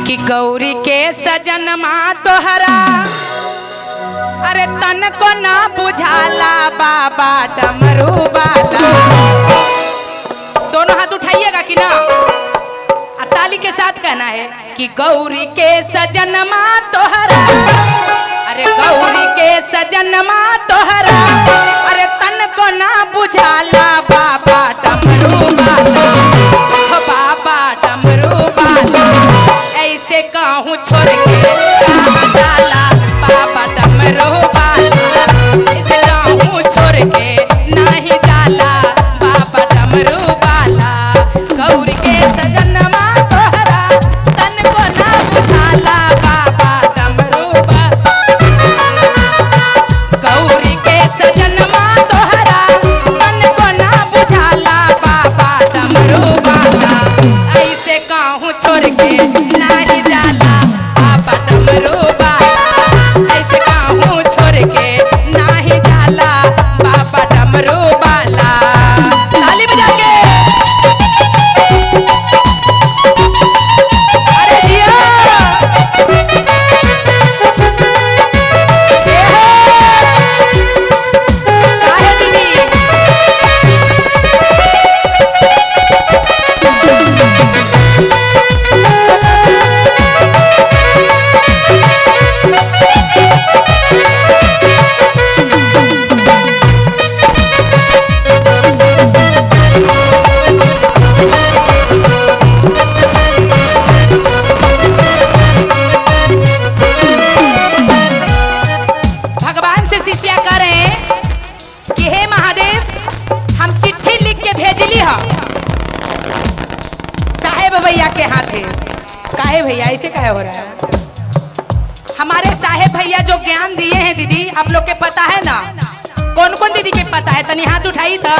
कि गौरी के सजन माँ तोहरा अरे तन को ना बुझाला बाबा डमरू बाला। दोनों हाथ उठाइएगा कि ना, आ ताली के साथ कहना है कि गौरी के सजन माँ तोहरा, अरे गौरी के सजन माँ तोहरा, अरे तन को ना बुझाला बाबा डमरू बाला, बाबा डमरू बाला, ऐसे कहूँ छोड़ के कहाँ जाला बाबा डमरू बाला, ऐसे कहूँ छोड़ के नहीं जाला बाबा डमरू बाला। गौरी के सजन माँ तोहरा तन को ना बुझाला बाबा डमरू बाला, गौरी के सजन माँ तोहरा तन को ना बुझाला बाबा डमरू बाला, ऐसे कहूँ छोड़ के नहीं जाला बाबा डमरू बाला, ऐसे कहूँ छोड़ के नहीं जाला बाबा डमरू बाला। ताली बजा के, अरे जिया, ए हो, काहे दीदी? भगवान से शिष्या करें कि हे महादेव, हम चिट्ठी लिख के भेजली ह साहेब भैया के हाथे। काहे भैया ऐसे काहे हो रहा है? हमारे साहेब भैया जो ज्ञान दिए हैं दीदी, आप लोग के पता है ना? कौन कौन दीदी के पता है? तनी हाथ उठाई था।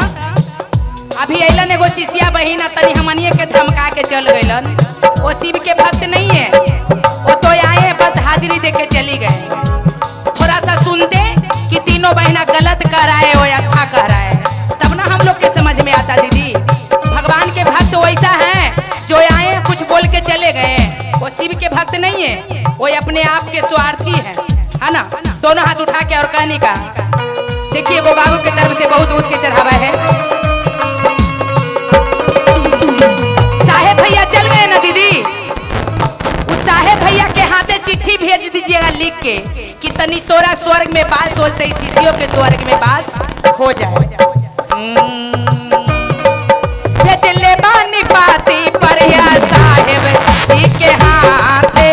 अभी अलन एगो शिष्या बहिन तनी हमनिए के धमका के चल गइलन। वो शिव के भक्त नहीं है, वो तो आए बस हाजिरी दे के चली गए। थोड़ा सा सुनते कि तीनों बहना गलत कर रहा है और अच्छा कर रहा है, तब ना हम लोग के समझ में आता। दीदी भगवान के भक्त वैसा हैं जो आए कुछ बोल के चले गए, वो शिव के भक्त नहीं है, वो अपने आप के स्वार्थी है, है ना? दोनों हाथ उठा के और कहने का, देखिए गो बाबू के तरफ से बहुत बहुत के चढ़ावा है। साहेब भैया चल गए ना दीदी, उस साहेब भैया के हाथे चिट्ठी भेज दीजिएगा लिख के कि तनी तोरा स्वर्ग में बास होते, शिष्यों के स्वर्ग में बास हो जाए। भेजले बानी पाती परिया साहेब जी के हाथे,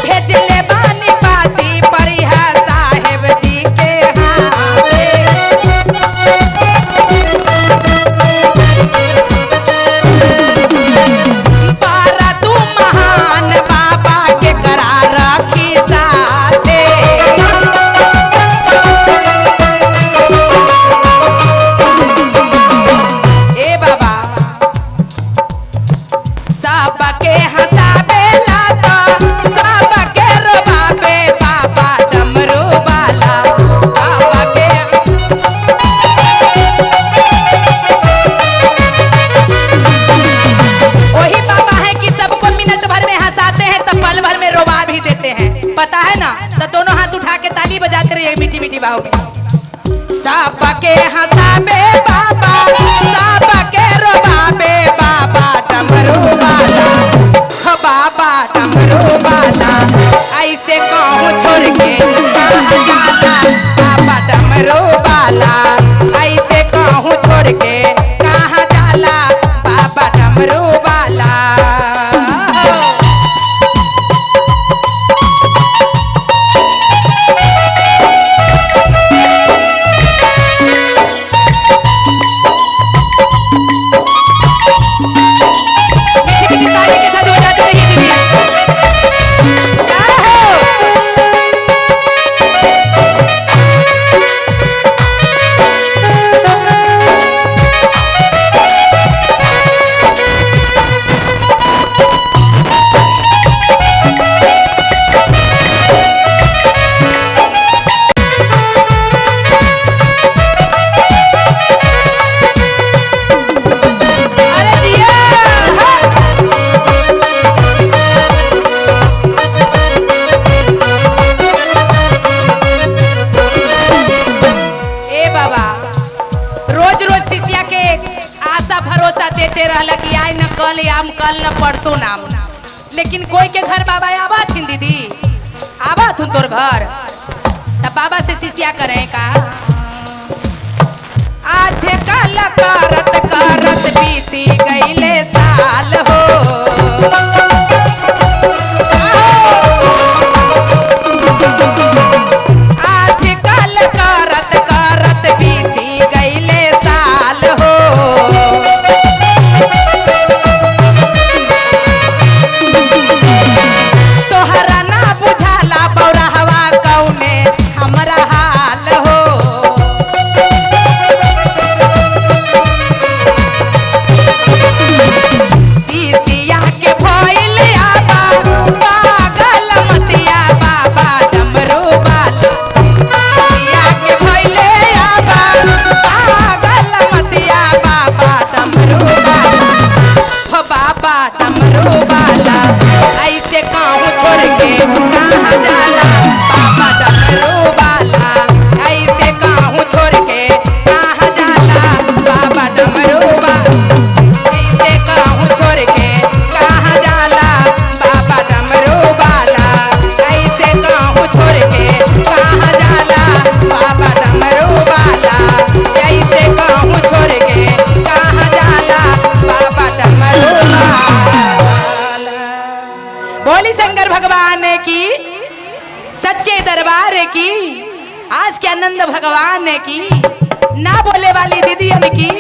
भेजले बानी पाती परिया साहेब जी के हाथे, पारा तू महान बाबा के करा राखी साथे। ए बाबा सबके हंसाबे लाता, सबके रोबाबे बाबा डमरू बाला, सबके वही बाबा है कि सबको मिनट भर में हंसाते हैं तो पल भर में रोवा भी देते हैं, पता है ना? तो दोनों हाथ उठा के ताली बजाते रहिए मीठी मीठी बाहों में। सबके हंसाबे बाबा, सबके रोवाबे बाबा डमरू बाला, हो बाबा डमरू बाला, ऐसे कहूँ छोड़ के कहाँ जाला बाबा डमरू बाला, ऐसे कहूँ छोड़ के कहाँ जाला बाबा डमरू बाला। मीठी मीठी ताली के साथ बजाते रहिए दीदी। जय हो। देते रहला कि आय न कल आम कल न परसों नाम, लेकिन कोई के घर बाबा आवा थिन दीदी, आवा थुन तोर घर, तब बाबा से शिष्या करें का आज कल करत करत बीती गईले साल हो। आज कल करत करत बीती गईले साल हो। तोहरा ना बुझाला बौरहवा कौने हमरा हाल हो। सीसिया के भइल आबा पागल मतिया बाबा डमरू बाला। सीसिया के भइल आबा पागल मतिया बाबा डमरू बाला। हो बाबा डमरू बाला ऐसे काहू छोड़ के कहाँ जाला बाबा डमरू बाला। ऐसे काहू छोड़ के कहाँ जाला बाबा डमरू बाला। ऐसे काहू छोड़ के कहाँ जाला बाबा डमरू बाला। ऐसे काहू छोड़ के कहाँ जाला बाबा डमरू बाला। ऐसे काहू छोड़ के कहाँ जाला बाबा डमरू बाला। बोली शंकर भगवान की, सच्चे दरबार की, आज के आनंद भगवान की, ना बोले वाली दीदी की।